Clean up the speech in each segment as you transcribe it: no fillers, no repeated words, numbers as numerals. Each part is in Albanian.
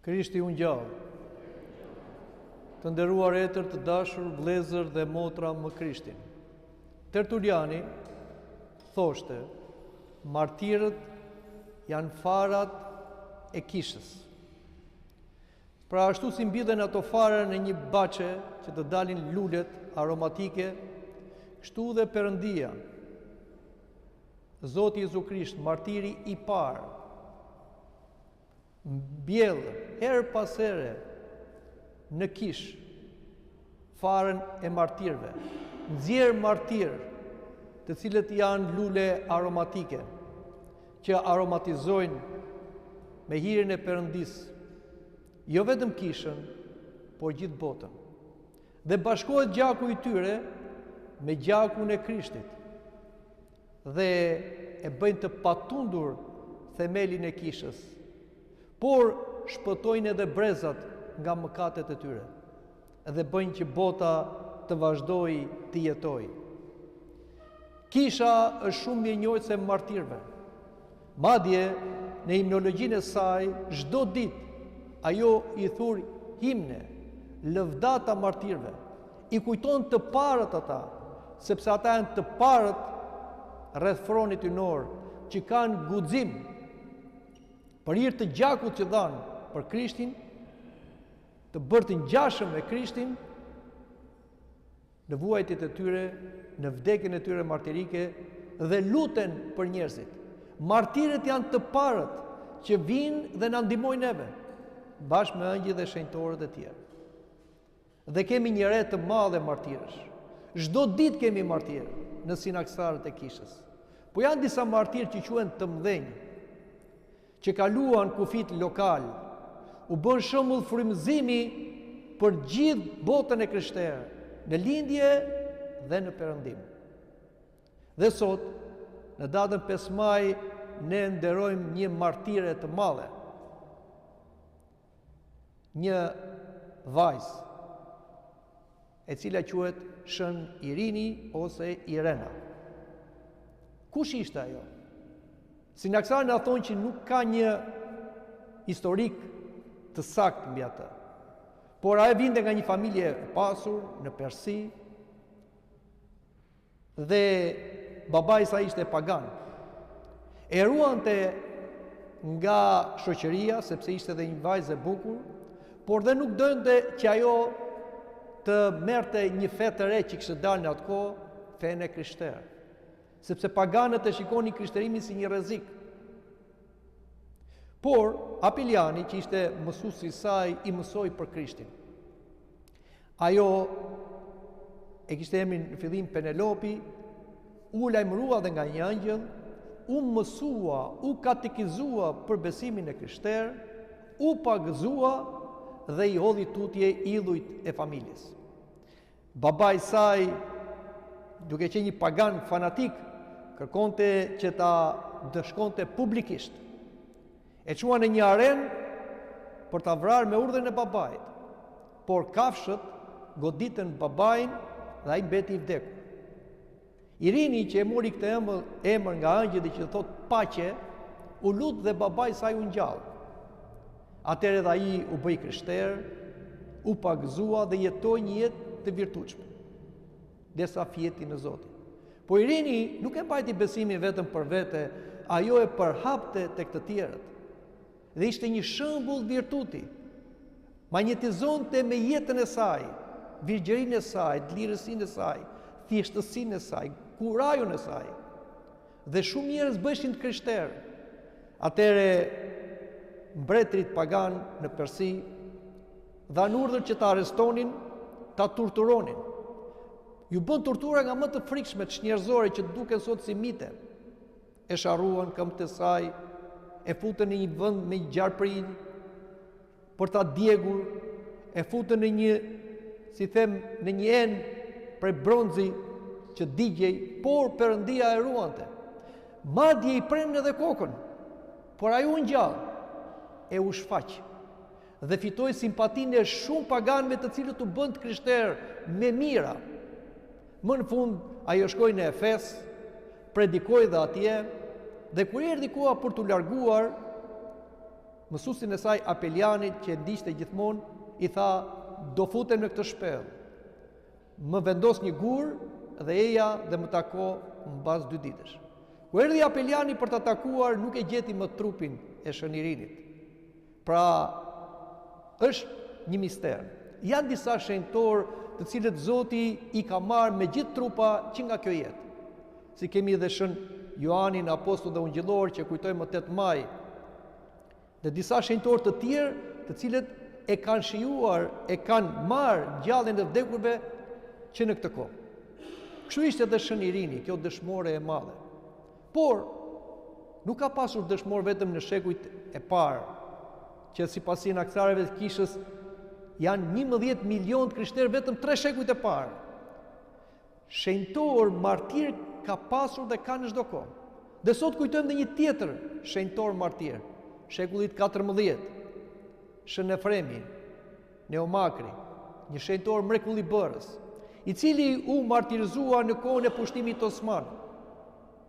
Krishti u ngjall. Të nderuar etër, të dashur vëllezër dhe motra më Krishtin. Tertuliani thoshte, martirët janë farat e kishës. Pra ashtu si mbillen ato fara në një bahçe që të dalin lulet aromatike, kështu dhe Perëndia, Zoti Jezu Krisht, martiri i parë, mbjell herë pas here në kishë farën e martirëve, nxjerr martirë të cilët janë lule aromatike, që aromatizojnë me hirin e Perëndisë, jo vetëm kishën, por gjithë botën. Dhe bashkohet gjaku i tyre me gjakun e Krishtit dhe e bëjnë të patundur themelin e kishës, por shpëtojnë edhe brezat nga mëkatet e tyre dhe bëjnë që bota të vazhdojë të jetojë. Kisha është shumë mirënjohëse e martirëve. Madje, në himnologjinë e saj, çdo ditë ajo i thur himne, lëvdata martirëve. I kujton të parët ata, sepse ata janë të parët rreth fronit hyjnor, që kanë guxim për hir të gjakut që dhanë për Krishtin, të bërë të ngjashëm me Krishtin, në vuajtjet e tyre, në vdekjen e tyre martirike dhe luten për njerëzit. Martirët janë të parët që vijnë dhe na ndihmojnë neve, bashkë me engjëjt dhe shenjtorët e tjerë. Dhe kemi një re të madhe martirësh. Çdo ditë kemi martirë në sinaksarët e kishës. Po janë disa martirë që quhen të mëdhenj, që kaluan kufijtë lokalë, u bënë shembull frymëzimi për gjithë botën e krishterë, në lindje dhe në perëndim. Dhe sot, në datën 5 maj, ne nderojmë një martire të madhe. Një vajzë e cila quhet Shën Irini ose Irena. Kush ishte ajo? Sinaksarët na thonë që nuk ka një historik të saktë mbi atë. Por ajo vinte nga një familje e pasur në Persi dhe babai i saj ishte pagan. E ruante nga shoqëria sepse ishte dhe një vajzë e bukur, por dhe nuk donte që ajo të merrte një fe të re që kishte dalë në atë kohë, fenë e krishterë. Sepse paganët e shikonin krishterimin si një rrezik. Por Apiliani që ishte mësuesi i saj i mësoi për Krishtin. Ajo e kishte emrin në fillim Penelopi, u lajmërua dhe nga një engjëll, u mësua, u katekizua për besimin e krishterë, u pagëzua dhe i hodhi tutje idhujt e familjes. Babai i saj, duke qenë një pagan fanatik, kërkonte që ta ndëshkonte publikisht. E çuan në një arenë për ta vrarë me urdhrin e babait. Por kafshët goditën babain dhe ai mbeti i vdekur. Irini që e mori këtë emër, emër nga engjëlli që thotë paqe, u lut dhe babai i saj u ngjall. Atëherë edhe ai u bë i krishterë, u pagëzua dhe jetoi një jetë të virtytshme. Derisa fjeti në Zotin. Po Irini nuk e mbajti besimin vetëm për vete, ajo e përhapte tek të tjerët. Dhe ishte një shembull virtuti. Magnetizonte me jetën e saj, virgjërinë e saj, dlirësinë e saj, thjeshtësinë e saj, kurajon e saj. Dhe shumë njerëz bëheshin të krishterë. Atëherë mbretërit paganë në Persi dhanë urdhër që ta arrestonin, ta torturonin. Iu bënë tortura nga më të frikshme çnjerëzore që duken sot si mite. E sharruan këmbët e saj, e futën në një vend me gjarpërinj për ta djegur, e futën në një, si them, në një enë prej bronzi që digjej, por Perëndia e ruante. Madje i prenë edhe kokën, por ajo u ngjall e u shfaq dhe fitoi simpatinë e shumë paganëve të cilët u bënë të krishterë me mijëra. Më në fund, ajo shkoi në Efes, predikoi dhe atje, dhe kur erdhi koha për t'u larguar. Mësuesin e saj Apelianit që e ndiqte gjithmonë, i tha, do futem në këtë shpellë. Më vendos një gur dhe eja dhe më tako mbas dy ditësh. Kur erdhi Apeliani për ta takuar, nuk e gjeti më trupin e Shën Irinit. Pra, është një mister. Janë disa shenjtorë të cilët Zoti i ka marrë me gjithë trupa që nga kjo jetë. Si kemi dhe Shën Joanin, apostull dhe ungjillor që kujtojmë më 8 maj, Dhe disa shenjtorë të tjerë, të cilët e kanë shijuar, e kanë marrë ngjalljen e të vdekurve që në këtë kohë. Kështu ishte dhe Shën Irini, kjo dëshmore e madhe. Por, nuk ka pasur dëshmorë vetëm në shekujt e parë, që sipas sinaksareve të kishës janë 11 milion të krishterë vetëm tre shekujt e parë. Shenjtor martir ka pasur dhe ka në çdo kohë. Dhe sot kujtojmë dhe një tjetër shenjtor martir, shekullit 14, Shën Efremi, Neomakri, një shenjtor mrekullibërës, i cili u martirizua në kohën e pushtimit osman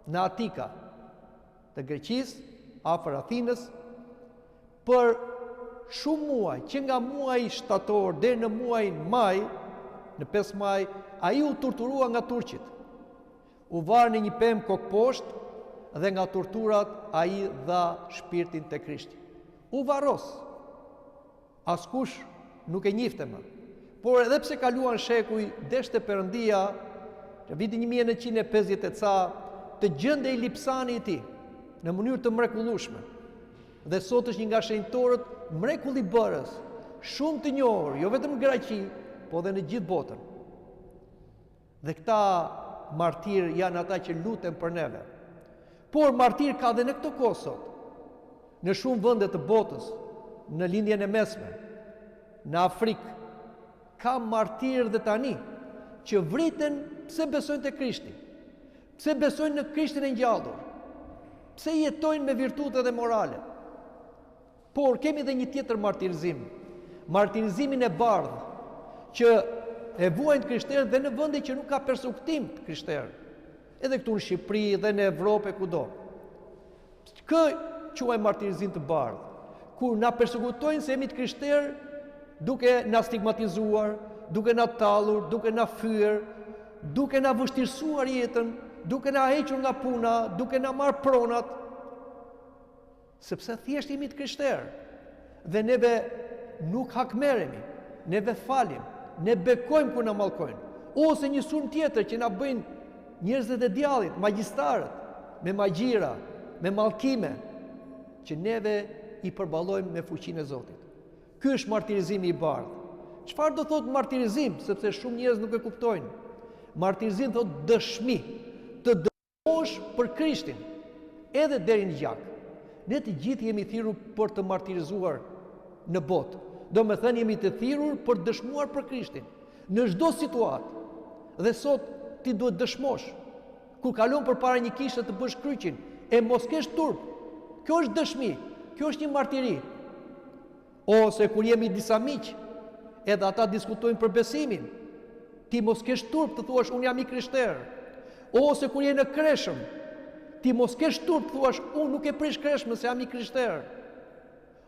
në Atika të Greqisë, afër Athinës, Për shumë muaj, që nga muaji shtator deri në muajin maj, në 5 maj, ai u torturua nga turqit. U var në një pemë kokëposhtë dhe nga torturat ai dha shpirtin te Krishti. U varros. Askush nuk e njihte më. Por edhe pse kaluan shekuj, deshte Perëndia në vitin 1950 e ca të gjendej lipsani i tij në mënyrë të mrekullueshme. Dhe sot është një nga shenjtorët mrekullibërës, shumë të njohur, jo vetëm në Greqi, po dhe në gjithë botën. Dhe këta martirë janë ata që luten për neve. Por martirë ka dhe në këtë kohë sot. Në shumë vende të botës, në Lindjen e Mesme, në Afrikë, ka martirë dhe tani që vriten pse besojnë te Krishti. Pse besojnë në Krishtin e ngjallur? Pse jetojnë me virtute dhe morale? Por kemi dhe një tjetër martirizim, martirizimin e bardhë që e vuajnë të krishterët dhe në vende që nuk ka persekutim të krishterë. Edhe këtu në Shqipëri dhe në Evropë e kudo. Kë quajmë martirizim të bardhë? Kur na persekutojnë se jemi të krishterë, duke na stigmatizuar, duke na tallur, duke na fyer, duke na vështirësuar jetën, duke na hequr nga puna, duke na marrë pronat, sepse thjesht jemi të krishterë. Dhe neve nuk hakmerremi, neve falim, ne bekojmë kur na mallkojnë. Ose një sulm tjetër që na bëjnë njerëzit e djallit, magjistarët, me magjira, me mallkime, që neve i përballojmë me fuqinë e Zotit. Ky është martirizimi i bardhë. Çfarë do thotë martirizim, sepse shumë njerëz nuk e kuptojnë. Martirizim thotë dëshmi, të dëshmosh për Krishtin, edhe deri në gjak. Ne të gjithë jemi thirrur për të martirizuar në botë. Domethënë jemi të thirrur për të dëshmuar për Krishtin në çdo situatë. Dhe sot ti duhet dëshmosh. Kur kalon përpara një kishe të bësh kryqin e mos kesh turp. Kjo është dëshmi, kjo është një martiri. Ose kur jemi disa miq, edhe ata diskutojnë për besimin, ti mos kesh turp të thuash unë jam i krishterë. Ose kur je në kreshëm, ti mos kesh turp të thuash unë nuk e prish kreshmën se jam i krishterë.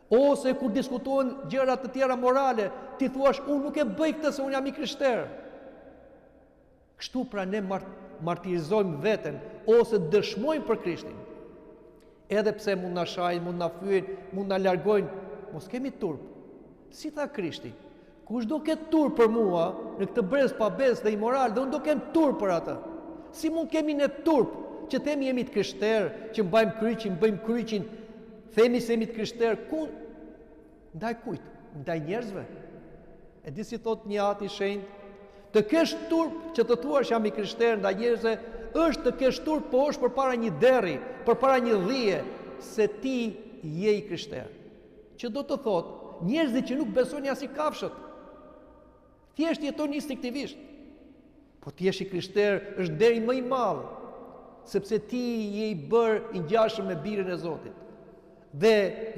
Ose kur diskutohen gjëra të tjera morale, ti thuash unë nuk e bëj këtë se unë jam i krishterë. Kështu pra ne martirizojmë veten ose dëshmojmë për Krishtin. Edhe pse mund na shajnë, mund na fyejnë, mund na largojnë, mos kemi turp. Si tha Krishti, kush do ketë turp për mua në këtë brez pabesë dhe imoral dhe unë do kem turp për atë. Si mund kemi ne turp që themi jemi të krishterë, që mbajmë kryqin, bëjmë kryqin, themi se jemi të krishterë, ku Ndaj kujt? Ndaj njerëzve. E di si thotë një atë i shenjtë, të kesh turp që të thuash jam i krishterë ndaj njerëzve, është të kesh turp po është përpara një derri, përpara një dhie, se ti je i krishterë. Që do të thotë, njerëzit që nuk besojnë janë si kafshët. Thjesht jetojnë instinktivisht. Po të jesh i krishterë është nderi më i madh, sepse ti je i bërë i ngjashëm me birin e Zotit. Dhe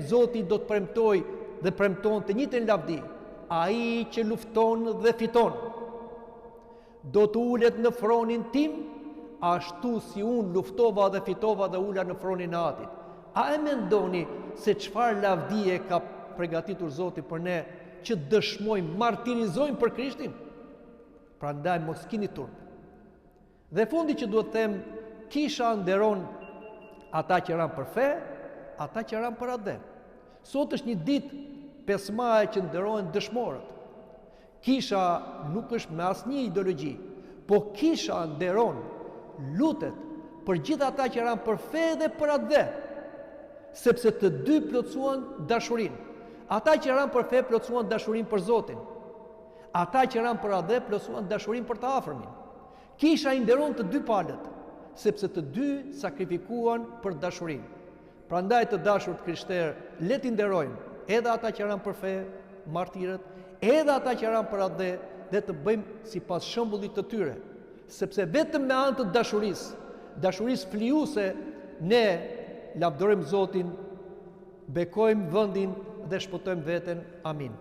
Zoti do të premtojë dhe premton të njëjtën lavdi, ai që lufton dhe fiton. Do të ulet në fronin tim, ashtu si unë luftova dhe fitova dhe u ula në fronin e Atit. A e mendoni se çfarë lavdie ka pregatitur Zoti për ne që dëshmojmë, martirizojmë për Krishtin? Prandaj mos kini turp. Dhe fundi që duhet të them, kisha nderon ata që ranë për fe, ata që ranë për atdhe. Sot është një ditë 5 maj që nderohen dëshmorët. Kisha nuk është me asnjë ideologji, po kisha nderon, lutet për gjithë ata që ranë për fe dhe për atdhe, sepse të dy plotësuan dashurinë. Ata që ranë për fe plotësuan dashurinë për Zotin. Ata që ranë për atdhe plotësuan dashurinë për të afërmin. Kisha i nderon të dy palët, sepse të dy sakrifikuan për dashurinë. Prandaj të dashur të krishterë, le t'i nderojmë edhe ata që ranë për fe, martirët, edhe ata që ranë për atdhe dhe të bëjmë sipas shembullit të tyre, sepse vetëm me anë të dashurisë, dashurisë flijuese, ne lavdërojmë Zotin, bekojmë vendin dhe shpëtojmë veten. Amin.